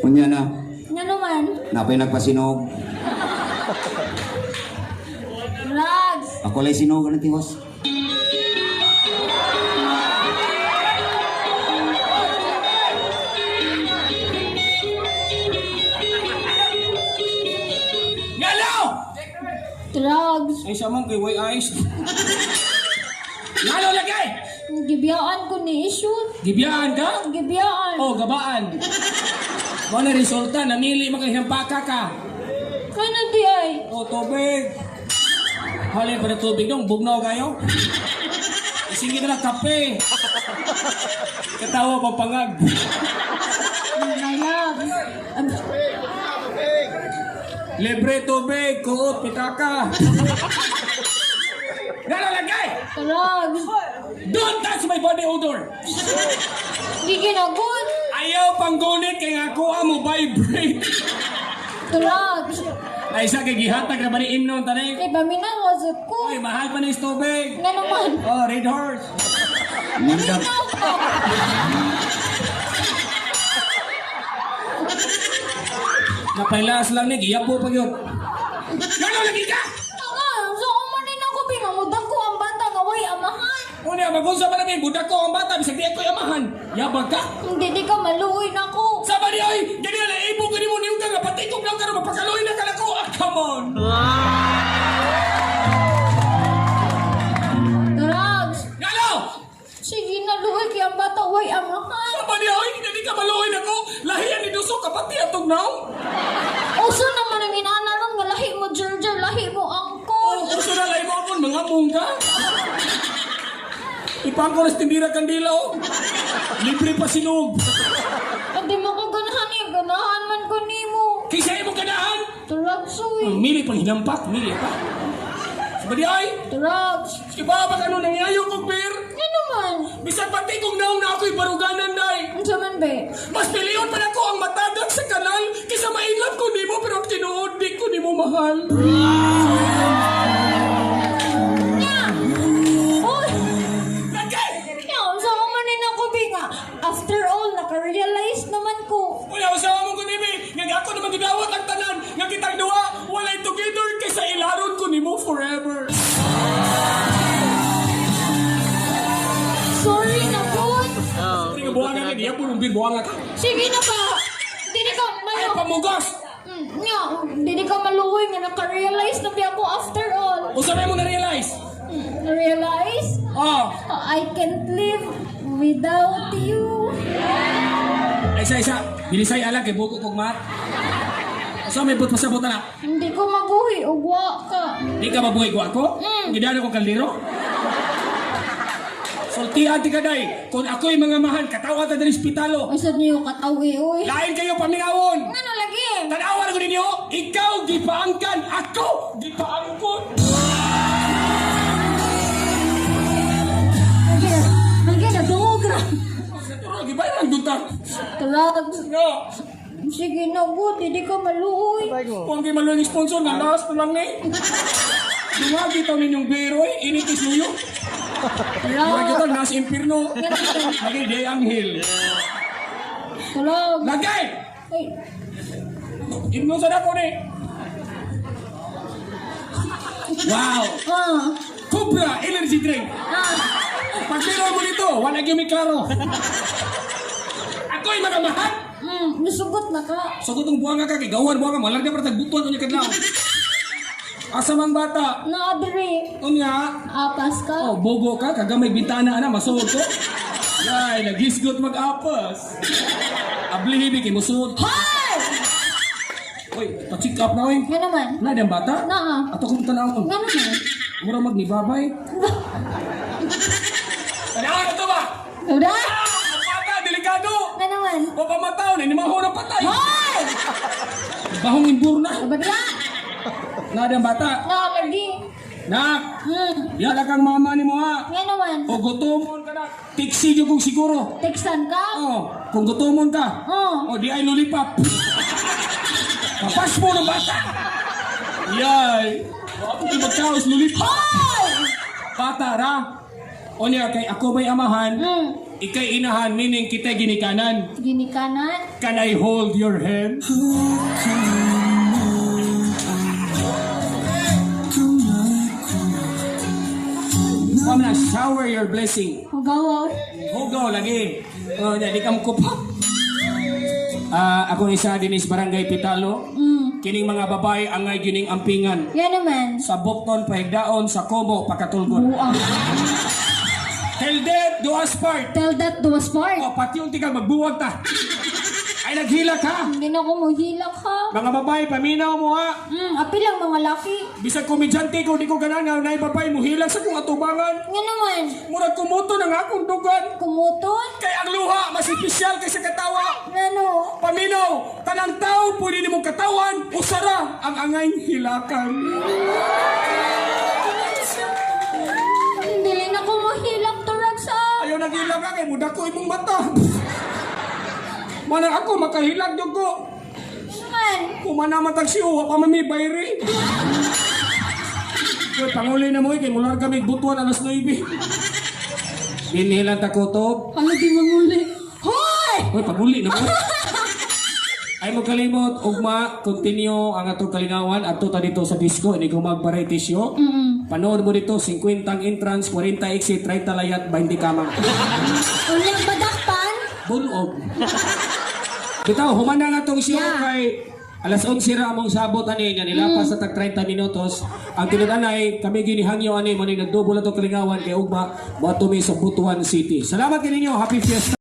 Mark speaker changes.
Speaker 1: Unya na.
Speaker 2: Nga naman.
Speaker 1: Napay nagpasinog.
Speaker 2: Drugs.
Speaker 1: Ako lay sinog ang tiwas.
Speaker 3: Ngalo!
Speaker 2: Drugs.
Speaker 3: Ay, sa man kay way eyes. Ngalo lagi!
Speaker 2: Gibiyaan ko ni Isun.
Speaker 3: Gibiyaan ka?
Speaker 2: Gibiyaan.
Speaker 3: O, gabaan. Wala resulta, namili man kay paka ka.
Speaker 2: Kano di ay?
Speaker 3: O, tubig. Halin pa na tubig dong, bugnaw kayo. Sige na lang, kape. Katawa pa pangag.
Speaker 2: My love.
Speaker 3: Libre tubig, kuot, pitaka. Ngalo lagi!
Speaker 2: Drugs.
Speaker 3: Don't touch my body odor!
Speaker 2: Di ginagot.
Speaker 3: Ayaw panggunit kay nga ako mo vibrate.
Speaker 2: Drugs.
Speaker 3: Ay sa kay gihatag na ba ni Imnon tanay?
Speaker 2: Ay, paminaw sa ko.
Speaker 3: Oy, mahal pa ni tubig.
Speaker 2: Nga naman.
Speaker 3: Oh, Red Horse.
Speaker 1: Nandang.
Speaker 2: Ikaw ka.
Speaker 3: Napailas lang ni giyapo pa gyud. Ngano lagi ka?
Speaker 2: Nga, so umanin ako pinangudag ko ang bata nga way amahan.
Speaker 3: Unya magunsa pa namin budak ko ang bata bisag di ako amahan. Yabag ka.
Speaker 2: Hindi di ka maluoy na ko.
Speaker 3: Sa ba ni oy, gani na ibo ko nimo niyong ka nga patikog lang karon mapakaloy na ka nako. Ah, come on.
Speaker 2: Drugs.
Speaker 3: Ngano?
Speaker 2: Sige na luoy kay ang bata way amahan.
Speaker 3: Sa ba ni oy, dili ka maluoy nako. Lahian ni duso kapati atong naong.
Speaker 2: Uso naman ang inana ron nga lahi mo Jerjer, lahi mo angkol.
Speaker 3: Oh, uso na lahi mo akon mga mungga. Ipangko na sa tindira kandila oh. Libre pa sinog.
Speaker 2: Hindi mo ko ganahan eh, ganahan man ko nimo.
Speaker 3: Kaysa imong ganahan.
Speaker 2: Drugs uy.
Speaker 3: Mili pang hinampak, mili pa. Sabadi ay,
Speaker 2: Drugs.
Speaker 3: iba pa kanu nangyayo kog beer.
Speaker 2: Nga naman.
Speaker 3: Bisan pati kong naong na ako'y baruganan day.
Speaker 2: Unsa man be?
Speaker 3: Mas piliyon pa nako ang matadak sa kanal kaysa mainlove ko nimo pero ang tinuod di ko nimo mahal.
Speaker 2: Nya! Uy!
Speaker 3: Lagay!
Speaker 2: Nya, unsa ko man ni ako be nga. After all, naka-realize naman ko.
Speaker 3: Wala usawa mo ko nimi, nga ako naman gidawat ang tanan, nga kitang duwa, walay together kaysa ilaron ko nimo forever.
Speaker 2: Sorry na good.
Speaker 3: Sorry nga buwanga ka, diya purong bir buwanga ka.
Speaker 2: Sige na ba? Dili ka
Speaker 3: Ay,
Speaker 2: malo.
Speaker 3: pamugos!
Speaker 2: Nya, dili ka maluoy nga naka-realize na bi ako after all.
Speaker 3: Usa may mo na-realize?
Speaker 2: Realize?
Speaker 3: Oh,
Speaker 2: I can't live without you.
Speaker 3: ay isa isa, bilisay ala kay buko kog mat. Usa may but pasabot na.
Speaker 2: Hindi ko mabuhi og wa ka.
Speaker 3: Di ka mabuhay ko ako?
Speaker 2: Mm.
Speaker 3: Gidano ko kaldero? Sultian ti kaday, kung ako'y mga mahal, katawa ta diri ospitalo.
Speaker 2: Ay sad niyo katawi oy.
Speaker 3: Lain kayo pamingawon.
Speaker 2: Ngano lagi?
Speaker 3: Tanawan ko ninyo, ikaw gipaangkan, ako gipaangkon.
Speaker 2: Lagi, lagi na dungog ra.
Speaker 3: Sa turo, gibayan dunta.
Speaker 2: Drugs.
Speaker 3: Nga,
Speaker 2: Sige na good, hindi ka maluoy.
Speaker 3: kung kay maluwang sponsor, nga last na lang ni. Dungagi taw ninyong biro, eh, initis luyo. Mura
Speaker 2: Drugs.
Speaker 3: kita, nasa impirno. Lagi, di anghel.
Speaker 2: Drugs.
Speaker 3: Lagay!
Speaker 2: Ay,
Speaker 3: Imno sa dako ni. Wow!
Speaker 2: ah,
Speaker 3: Cobra Energy Drink!
Speaker 2: ah.
Speaker 3: Pagbiro mo dito, wala gyud mi klaro. Ako'y mga mahal!
Speaker 2: Nasugot na ka.
Speaker 3: Sugot ang buwanga ka, kay gawan buwanga, malar na para tagbutuan unya kadlaw. Asa man bata?
Speaker 2: Na adre.
Speaker 3: Unya,
Speaker 2: Apas ka.
Speaker 3: oh, bogo ka, kagamay bintana ana, masuod ko. Yay, nagisgot mag-apas. Ablihibi kay musuod.
Speaker 2: Hoy!
Speaker 3: Oy, pa-check up na oy.
Speaker 2: Nga naman.
Speaker 3: Na diyang bata?
Speaker 2: Naa.
Speaker 3: Ato kong tanawon.
Speaker 2: Nga naman.
Speaker 3: Mura magnibabay. Tanawan na to ba?
Speaker 2: Uda?
Speaker 3: Ah, ang bata, delikado!
Speaker 2: Nga naman.
Speaker 3: Papamataw na, hindi na patay.
Speaker 2: Hoy!
Speaker 3: Bahong imburna.
Speaker 2: Badla!
Speaker 3: Na diyang bata.
Speaker 2: Na lagi.
Speaker 3: Nak,
Speaker 2: Hmm.
Speaker 3: yala kang mama ni mo ha.
Speaker 2: Nga naman.
Speaker 3: O gutomon ka na. Tiksi yung kung siguro.
Speaker 2: Teksan ka?
Speaker 3: Oh, kung gutomon ka.
Speaker 2: Oh.
Speaker 3: O di ay lollipop. Kapas mo ng bata. Yay. Ako di magkaos lollipop.
Speaker 2: Hoy!
Speaker 3: Bata ra. Unya kay ako may amahan, ikay inahan, meaning kita ginikanan.
Speaker 2: Ginikanan.
Speaker 3: Can I hold your hand? Ma'am na, shower your blessing.
Speaker 2: Hugaw.
Speaker 3: Hugaw lagi. Oh, di ka pa. Ah, ako isa dinis Barangay Pitalo. Kining mga babae angay gining ampingan.
Speaker 2: Yan naman.
Speaker 3: Sa Bukton pahigdaon, sa Como pakatulgon.
Speaker 2: Buang.
Speaker 3: Till death do us part.
Speaker 2: Tell that to us part.
Speaker 3: O pati unti kang magbuwag ta. Ay, naghilak ha.
Speaker 2: Hindi na ako muhilak ha.
Speaker 3: Mga babae, paminaw mo ha.
Speaker 2: Api lang mga laki.
Speaker 3: Bisag komedyante ko, di ko ganahan nga naay babae muhilak sa kong atubangan.
Speaker 2: Nga naman.
Speaker 3: Murag kumuto na nga akong dugan.
Speaker 2: Kumuton.
Speaker 3: Kay ang luha, mas espesyal kaysa katawa.
Speaker 2: Ano?
Speaker 3: Paminaw, tanang tao pwede nimong katawan, usara ang angay hilakan.
Speaker 2: Hindi rin ako muhilak turag sa.
Speaker 3: Ayaw naghilak ka, kay muda ko imong mata. Manang ako, makahilak jud ko.
Speaker 2: Naman.
Speaker 3: Kumana man tag siyo, pa man may bayri. Uy, panguli na mo eh, kay mular kami butuan alas 9. Dinhilan ta kutob.
Speaker 2: Ano di manguli? Hoy!
Speaker 3: Uy, paguli na mo. Ay mo kalimot, ugma, continue ang atong kalingawan. Adto ta dito sa disco, ini ko mag-variety show. Panood mo dito, 50 ang entrance, 40 exit, 30 layat, 20 kamang.
Speaker 2: Ulang badakpan?
Speaker 3: Bunog. Bitaw, humana nga tong show kay alas 11 ra among sabot ani nga nilapas sa tag 30 minutos. Ang tinud-anay kami ginihangyo ani mo ning nagdubol atong kalingawan kay ugma moadto mi sa Butuan City. Salamat kaninyo, happy fiesta.